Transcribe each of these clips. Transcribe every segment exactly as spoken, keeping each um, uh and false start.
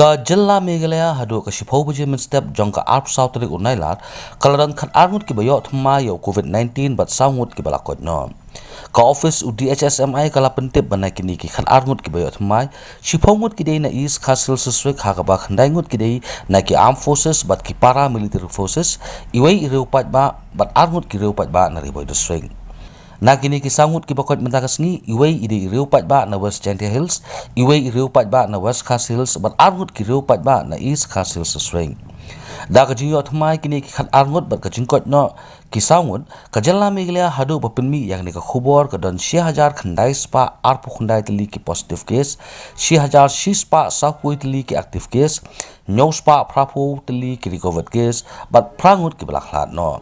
Ka jylla Meghalaya haduh ka shiphew baje mynstep jong ka arphew saw tarik u Nailar, ka la don khatar ngut kiba ïoh thymmai ïa u Covid nineteen bad saw ngut kiba la koit noh. Ka office u D H S M I ka la pyntip ba na kine ki khatar ngut kiba ïoh thymmai, shiphew ngut ki dei na East Khasi Hills District, ha kaba khyndai ngut ki dei na ki Armed Forces bad ki Paramilitary Forces, iwei i riew paidbah bad ar ngut ki riew paidbah na Ri Bhoi District. Na kine ki saw ngut kiba koit mynta ka sngi, iwei i dei i riew paidbah na West Jaintia Hills, iwei i riew paidbah na West Khasi Hills bad ar ngut ki riew paidbah na East Khasi Hills District. Da ka jingïoh thymmai kine ki khatar ngut bad ka jingkoit noh ki saw ngut, ka jylla Meghalaya haduh ba pynmih ïa kane ka khubor ka don shi hajar khyndai spah arphew khyndai tylli ki positive case, shi hajar shi spah sawphew wei tylli ki active case, hynñiew spah phraphew tylli ki recovered case bad phra ngut kiba la khlad noh.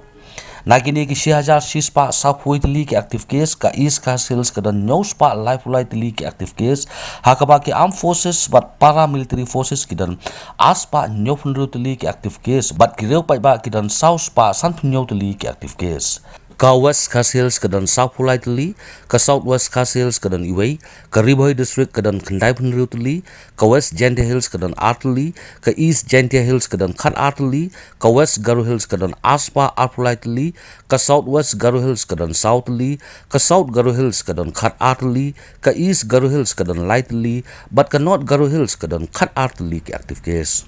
Na kine ki shi hajar shi spah sawphew wei tylli ki active case, ka East Khasi Hills ka don hynñiew spah laiphew lai tylli ki active case, ha kaba ki Armed Forces bad Paramilitary Forces ki don ar spah hynñiewphew hynriew tylli ki active case bad ki riew paidbah ki don saw spah sanphew hynñiew tylli ki active case. Ka West Khasi Hills ka don sawphew lai tylli, ka South West Khasi Hills ka don iwei, ka Ri Bhoi District ka don khyndaiphew hynriew tylli, ka West Jaintia Hills ka don ar tylli, ka East Jaintia Hills ka don khatar tylli, ka West Garo Hills ka don ar spah arphew lai tylli, ka South West Garo Hills ka don saw tylli, ka South Garo Hills ka don khatar tylli, ka East Garo Hills ka don lai tylli, bad ka North Garo Hills ka don khatar tylli ki active case.